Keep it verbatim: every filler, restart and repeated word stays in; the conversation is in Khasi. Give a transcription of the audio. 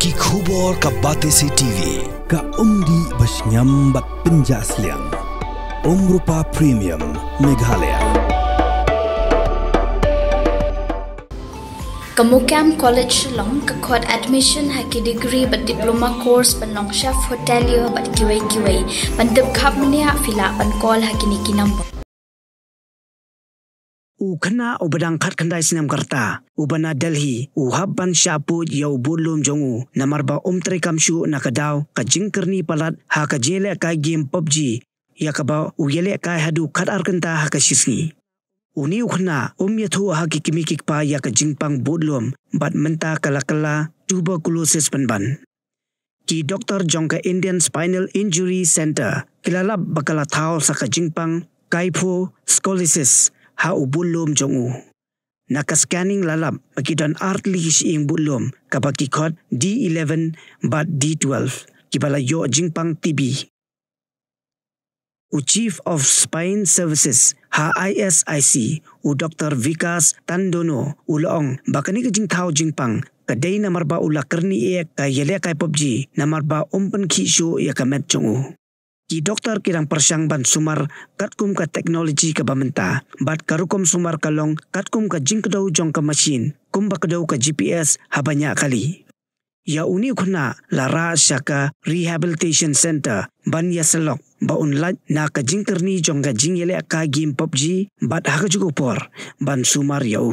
Ki khubor ka Batesi T V. Ka umdih ba shngiam bad pynjah sliang. Umrupa Premium Meghalaya. Ka Mukam College Shillong ka khot admission ha ki degree bad diploma course ban long chef hotelier bad kiwei kiwei. Ban tip khap mynne phi lah ban call ha kine ki number. U khynnah uba dang khatkhyndai snem ka rta, uba na Delhi, u hap ban shah pud ïa u budlum jong u, namar ba um treikam shuh na ka daw ka jingkyrni palat ha ka jingïalehkai game PUBG, ïa kaba u ïalehkai haduh khatar kynta ha ka shisngi. Une u khynnah um ïathuh ha ki kmie ki kpa ïa ka jingpang budlum, bad mynta ka la kylla tuberculosis pynban. Ki doktor jong ka Indian Spinal Injury Centre ki la lap ba ka la thaw sa ka jingpang kyphoscoliosis ha u budlum jong u. Na ka scanning la lap ba ki don artylli ki shyieng budlum kaba ki khot D eleven bad D twelve, kiba la ïoh jingpang T B. U Chief of Spine Services ha I S I C, u Doktor Vikas Tandono, u la ong ba kane ka jingthaw jingpang ka dei namar ba u la kyrni ïa ka ïalehkai PUBG, namar ba um pynkhih shuh ïa ka met jong u. Ki doktor ki dang pyrshang ban sumar katkum ka technology kaba mynta, bad ka rukom sumar ka long katkum ka jingkdew jong ka machine, kumba kdew ka G P S haba ñiah kali. Ïa une u khynnah la rah sha ka Rehabilitation Centre ban ïasyllok ba un lait na ka jingkyrni jong ka jingïalehkai game PUBG, bad ha kajuh ka por ban sumar ïa u.